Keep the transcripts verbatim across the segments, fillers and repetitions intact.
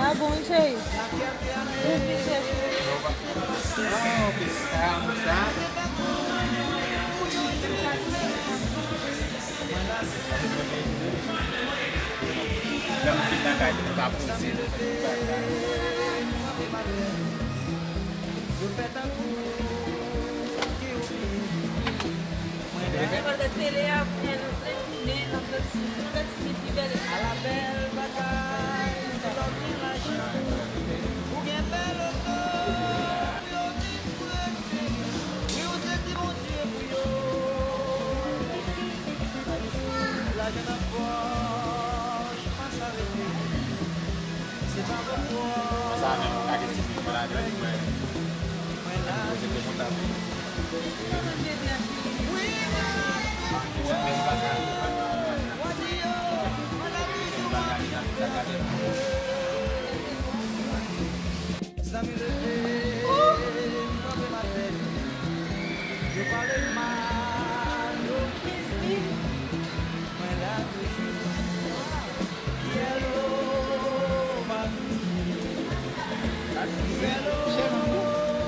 Ah bon, wi, cheri. Wi, cheri.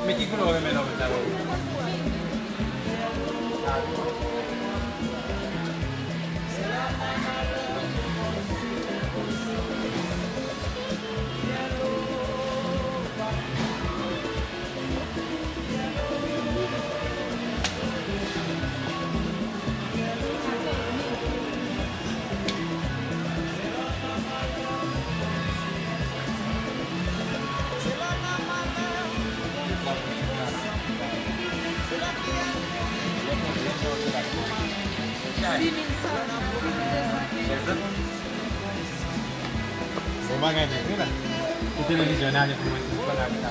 Men ki koulè w renmen nan wout la? Bon bagay nèt wi la. Sou televizyon n ale pou mwen, sou kanal sa.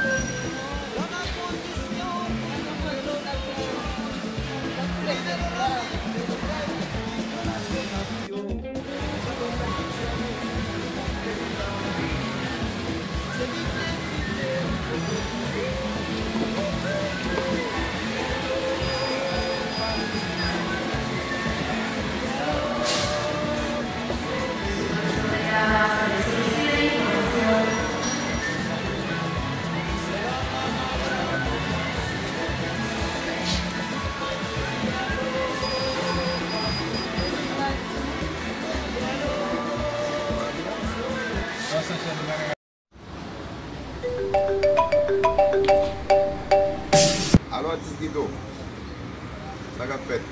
Alo, atis Guido. Sa k ap fèt?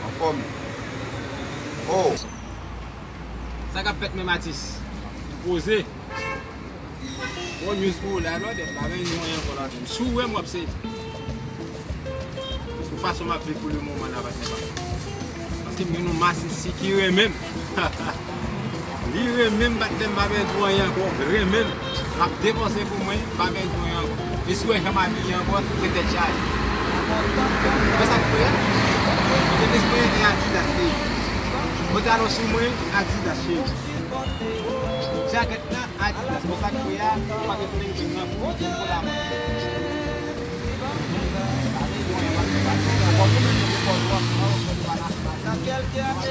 Anfòm? Oh! Sa k ap fèt menm, atis? M poze. Bon news pou ou la, lòdèt la, men nou anyen ankò la. Si w wè m, w ap se. Pou fason m ap viv pou le moman la, pa t pa. Paske m gen yon mas isi ki renmen m. Li renmen m, patnè m, m pa bezwen di w anyen ankò. Renmen m. L ap depanse pou mwen, m pa bezwen di w anyen ankò. E si w wè jan m abiye ankò, se tèt chaje. Mwen sa k fè a? Mwen te bezwen e Adidas li ye. Pantalon sou mwen, Adidas cheri. Jakèt la, Adidas. Mwen sa k fè a, ou pa gen menm jwenn nan pou la mwen. Nan kèlke ane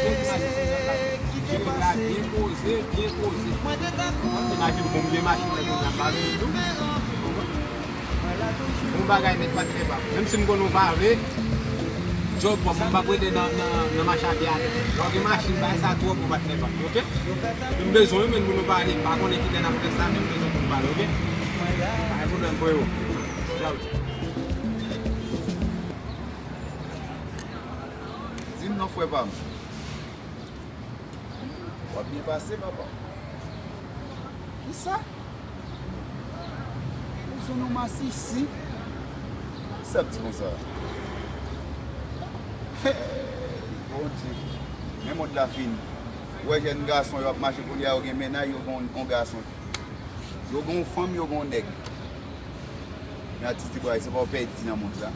ki te pase. Byen poze, byen poze. Mwen te ka kouri. Imajine bon, m gen machin nan kounye a, m pa vle di w. Bon bagay nèt, patnè pa m. Menm si m konn ou pa vle, djòb pa m, m p ap rete nan, nan, nan mache a pye atè. Lè w gen machin, bay sa twòp ou patnè pa m, oke? M bezwen w, men pou nou pale, m pa konnen kilè n ap fè sa, men m bezwen pou nou pale, oke? Pa gen pwoblèm, freo. Tchao. Di m non, frè pa m. W ap byen pase, papa. Kisa? Ou se yon masisi? Kisa ap di konsa? Bondye. Men mond la fini. Ou wè jèn gason yo ap mache kounye a, yo gen mennaj, yo gen yon, yon gason. Yo gen yon fanm, yo gen yon nèg. Men atis di, bwa, se pa w pèdi nan mond la.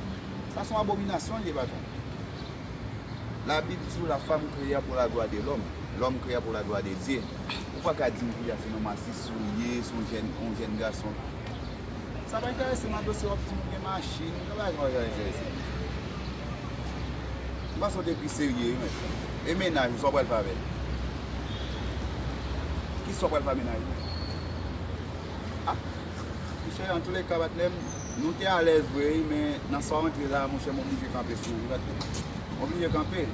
Sa se yon abominasyon li ye, patwon. Labib di w, la femme créée pour la gloire de l'homme, l'homme créé pour la gloire de Dieu. Ou pa ka di m kounye a se yon masisi ou ye, se yon jèn, yon jèn gason. Sa pa enterese m, a dosye w ap di m ou gen machin, sa pa enterese m. M panse w te pi serye, wi, mèt. E mennaj ou, sa w pral fè avè l? Kisa w pral fè a mennaj ou? Ah, monchè, antouleka, patnè m, nou te alèz vre, wi, men nan sa w antre la, monchè, m oblije kanpe sou ou, wi, patnè m. M oblije kanpe.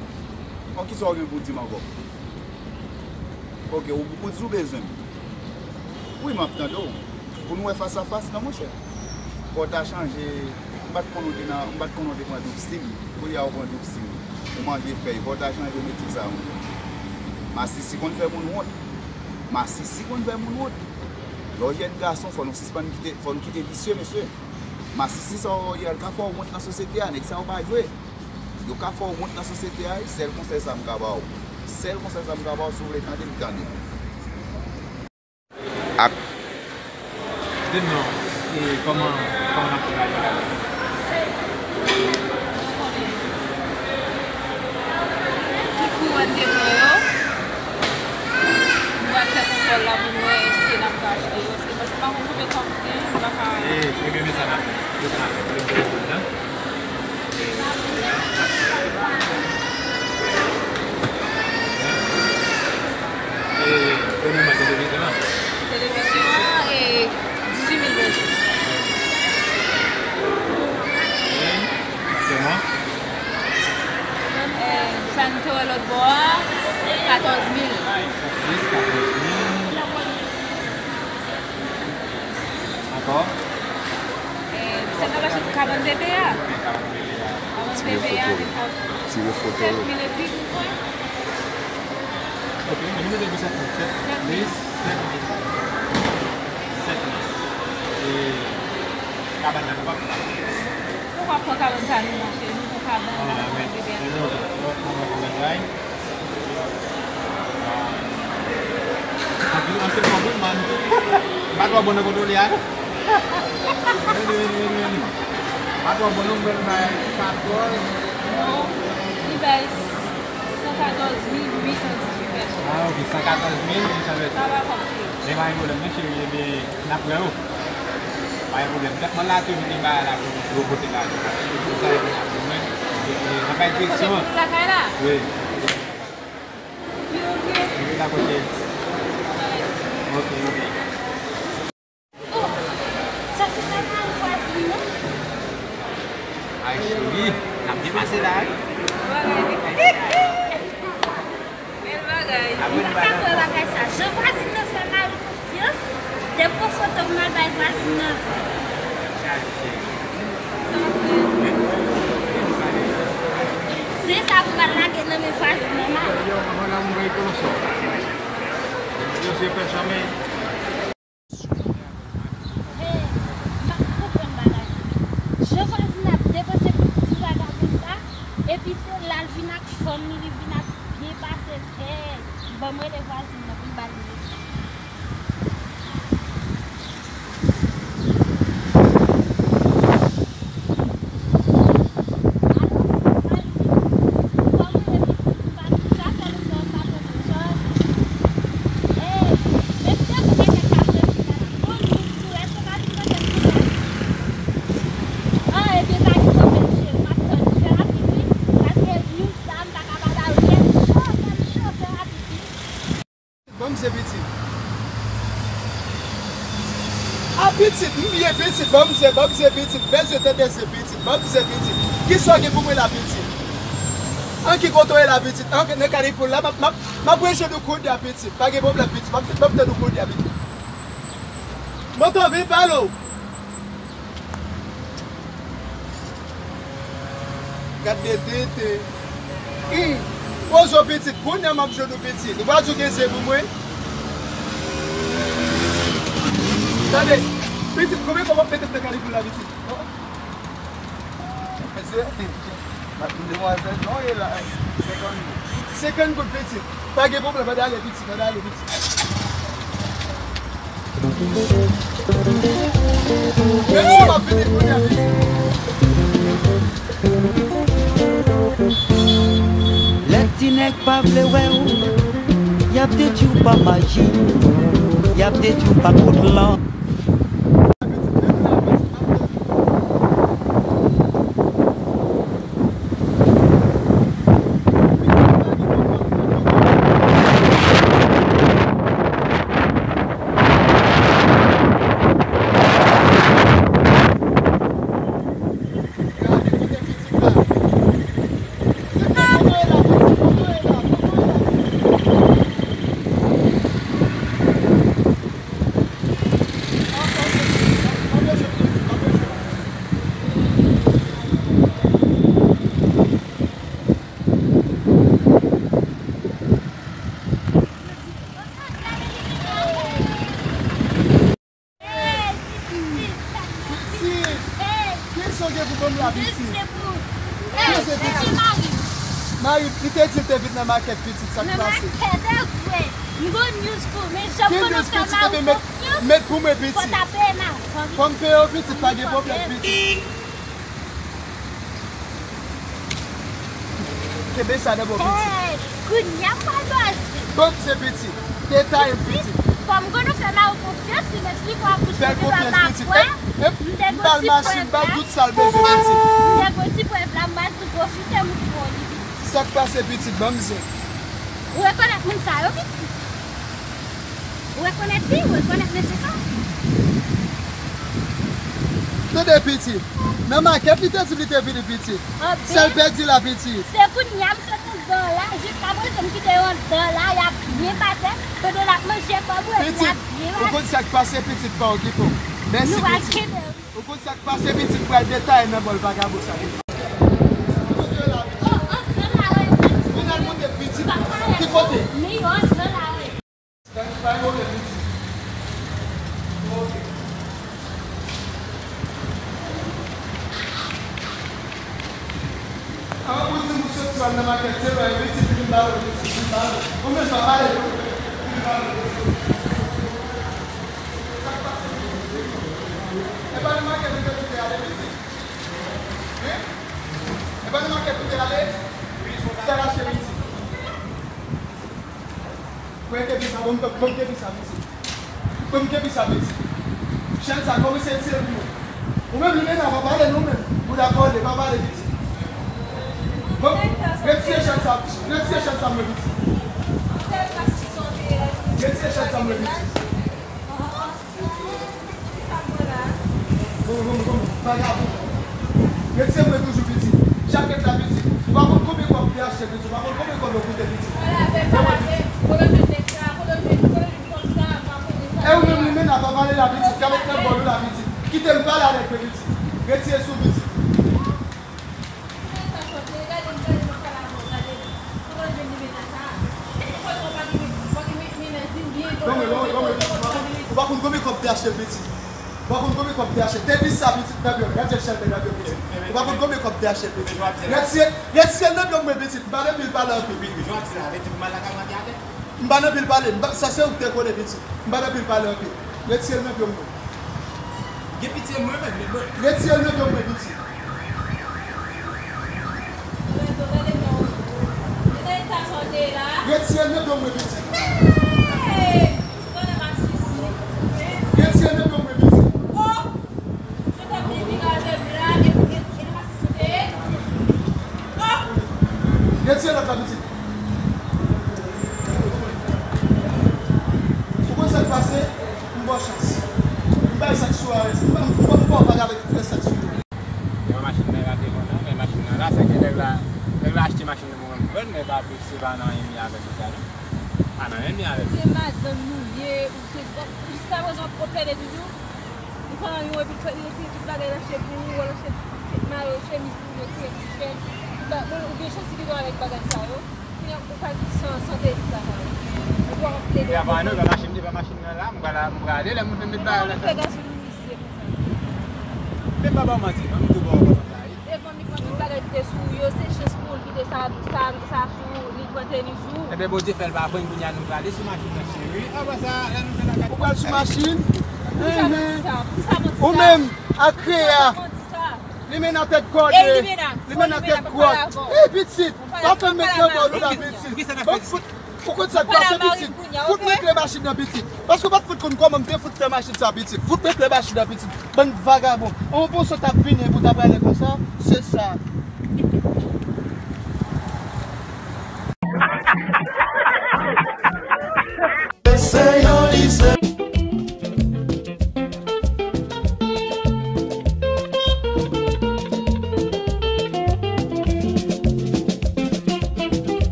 Bon, kisa w gen pou di m ankò? Oke, ou, ou di w bezwen m. Wi, m ap tande w. Pou nou wè fas a fas, non, monchè. Fò w ta chanje. M pa t konn ou te nan, m pa t konn ou te pran Doxil. Kounye a ou pran Doxil. Ou manje fèy. Fò w ta chanje metye sa, monchè. Masisi konn fè moun wont. Masisi konn fè moun wont. Lè w jèn gason, fò nou sispann kite, fò nou kite visye, mesye. Masisi sa w ye a, l ka fè w wont nan sosyete a, nèg sa yo pa jwe. Yo ka fè w wont nan sosyete a, wi. Sèl konsèy sa m ka ba w. Sèl konsèy sa m ka ba w, si w vle tande m, tande m. Ak. Di m non, e kòman, kòman n ap fè bagay la? Ki kouwòn de mwen yo? Nou pral fè kontwòl la pou n wè èske n ap ka achte yo. Èske, paske pa konn konbyen tan m gen, m pa ka. E, e bebe sa n ap fè. Yo sa n ap fè. Yo sa n ap fè. E, e, e, televizyon an? Televizyon an, e, dizuit mil bezwen. E, sèlman? E, sa n te wè lòt bò a, katòz mil. Jis katòz mil. Ankò? E, sa n ap achte pou kabann bebe a. Kabann bebe a. Kabann bebe a, li fè sèt mil epi, m kwè. Ok, nou mete pou sèt mil. Sèt mil. Sèt mil. Sèt mil. E kabann nan, nou p ap pran. Poukwa pran kabann pa nou, monchè? Nou pran kabann la, kabann bebe a. Anpil, anpil konprann, man. M pa twò bon nan kontwole a, non. Vini, vini, vini, vini. M pa twò bon, non, m bay katòz. Non, li bay san katòz mil uit san dizuit pèsòn. Ah, ok, san katòz mil uit san pèsòn. Sa va konpli. Men pa gen pwoblèm, non, cheri, ebyen, n ap wè w. Pa gen pwoblèm. Tèt mwen la, tou, vini ba la pou gwo kote la. Pou sa, e pou mwen. E, e, nan bay direksyon an. Kote pou lakay la? Wi. Wi, ok. Wi, la kote. Ok, ok. Oh, sa se pa mari vwazin, non? Ay, cheri, n ap depase la, wi. Bèl bagay. Mwen pa ka kwè bagay sa. Jan vwazin nan fè mari konfyans, depi w foto m al bay vwazin nan zen. Sa w ap fè? Zen sa pou m al lage nan men vwazin nan mari. Yo, mwen la mwen konoso. Yo se pè chanmen. Hey, m pa konprann bagay sa. Jan vwazin ap depanse pou ti vagabon sa, epi se la l vin ak fanm li, li vin ap byen pase. Hey, ban m rele vwazin nan pou m ba l nimewo. A pitit, m byen pitit, ban m zen, ban m zen pitit, bezwen tande zen pitit, ban m zen pitit. Kisa w gen pou mwen la pitit? An ki kote w ye la pitit? An nan Kalifouni la, m ap, m ap, m ap rejoine w kounye a pitit. Pa gen pwoblèm pitit, m ap, m ap tann ou kounye a pitit. Moto, vin pale w. Gad de tenten. Hum. Poze w pitit, kounye a m ap jwenn ou pitit. Ou pa di w gen zen pou mwen? Tande, pitit, konbyen kòb w ap mete m nan Kalifouni la pitit? Mesye, demwazèl, non, e la, senkant goud. Senkant goud pitit. Pa gen pwoblèm, ann ale pitit, ann ale pitit. Lè ti nèg pa vle wè w, y ap detwi w pa maji, y ap detwi w pa kout lan. Pitit, kisa w gen pou ban m la, pitit? Kisa w gen, pitit? Mari m, li te di l te vin nan makèt, pitit, sa k pase? Nan makèt, e vre. M gon news pou ou, men jan m konn fè Mari konfyans, met pou mwen, pitit. Fò w ta peye m avan, pitit. Fò m peye w, pitit, pa gen pwoblèm, pitit. Kenbe sa nan men w, pitit. Hey, kounye a m pral ba w zen. Ban m zen, pitit. Detay m, pitit. Kòm konnen w fè Mari konfyans, li mèt li pou akouche devan m apre. M te gon ti prèv la. M te gon ti prèv la, m pral tou pwofite m pou li, pitit. Sa k pase, pitit? Ban m zen. Ou rekonèt moun sa yo, pitit? Ou rekonèt li? Ou rekonèt mesye sa? Tande, pitit. Nan makèt li te di m li te vini, pitit. Sèl pèdi la, pitit. Se kounye a m sot anndan la, jiskaprezan m kite yo anndan la, y ap byen pase, pandan l ap manje kòb ou epi y ap byen pase. Pitit, ou konn sa k pase, pitit, pa okipe w. Mèsi, pitit. Ou konn sa k pase, pitit, pral detaye nan bòl vagabon sa, pitit. Kote yo la, pitit? Vin al montre m, pitit. Ki kote? Avan pou di m pou soti pral nan makèt, se lwen, pitit, vin pale, pitit, vin pale. Ou menm pa pale, vin pale, pitit. Sa k pase, pitit? E pa nan makèt ou te kite ale, pitit? Hein? E pa nan makèt ou te ale? Ou t al achte, pitit? Pran kenbe sa, ban m, ban m kenbe sa, pitit. Ban m kenbe sa, pitit. Chèn sa, kòmanse retire l pou mwen. Ou menm, Limena, pa pale non, menm. Bouda kòle, pa pale, pitit. Ban m, retire chèn sa, retire chèn sa, mwen, pitit. Retire chèn sa, mwen, pitit. Vagabon. Retire mwen toujou, pitit. Jakèt la, pitit. Ou pa konn konbyen kòb te achte, pitit. Ou pa konn konbyen kòb yo koute, pitit. E ou menm, Limena, pa pale la, pitit. Ka met nan bòl ou la, pitit. Kite m pale avèk mwen, pitit. Retire sou, pitit. Ou pa konn konbyen kòb te achte l, pitit. Ou pa konn konbyen kòb te achte l, pitit. Te bis sa, pitit, nan byen, gad jan chèlbè nan byen, pitit. Ou pa konn konbyen kòb te achte l, pitit. Retire, retire l nan byen mwen, pitit. M pa nan pil pale anpil. M pa nan pil pale. M pa, sa se ou ki te konnen, pitit. M pa nan pil pale anpil. Retire l nan byen mwen. Gen pitye mwen menm, men mwen. Retire l nan byen mwen, pitit. Retire l nan byen mwen, pitit. Retire l nan byen mwen, pitit. Retire lòt la, pitit. Ou konn sa k pase? M ba w chans. M bay sa k Sou la, se pa, pa, pa, pa gade ki fè sa sou yo. Gen yon machin nan rate mwen non, men machin nan la, sa gen nèg la, nèg la achte machin nan pou mwen, mwen, men pa plis, se pa nan anyen m ye avèk li sa non. Pa nan anyen m ye avèk li. Se madanm nou ye, ou se, bon, jiskaprezan w ap plede toujou. Ou pran yon epi l fè, li retire tout bagay l achte pou ou, ou al achte kèk mayo, chemiz pou ou, retire ti chèn. Ou byen chèsi ki dwa avèk bagay sa yo. Kounye a, ou pral san, san te di sa, sa. Ou pran plede. Epi apre, non, pa machin, li pa machin nan la, m pral, m prale, lè m fin met bagay la. Ou fè gason nou misye konsa. Men m pa ba w manti, non, m tou ba w kòman sa ye. Devan m li pran tout bagay ki te sou ou yo, se chans pou ou l kite sa, sa, sa sou ou, li pran tenis ou. Ebyen, Bondye fè l pa pran, kounye a nou prale sou machin nan, cheri. Apre sa, lè nou fè bagay. Ou pral sou machin? Poukisa manti sa? Poukisa manti sa? Ou menm, ak Kreya. Poukisa manti sa? Limena tèt kòde. E Limena. Limena tèt kòde. E pitit. Pa fè m met nan kò nou la, pitit. Bon, fout, ou konn sa k pase, pitit? Fout mwen kle machin nan, pitit. Paske w pa t fout konn kòman m te fout fè machin sa, pitit. Fout mwen kle machin nan, pitit. Bann vagabon. An bon sot ap vini pou ta prale konsa. Se sa. Se yon lise.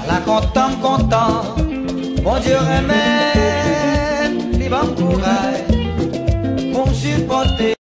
Ala kontan m kontan, Bondye renmen m, li ban m kouraj pou m sipòte.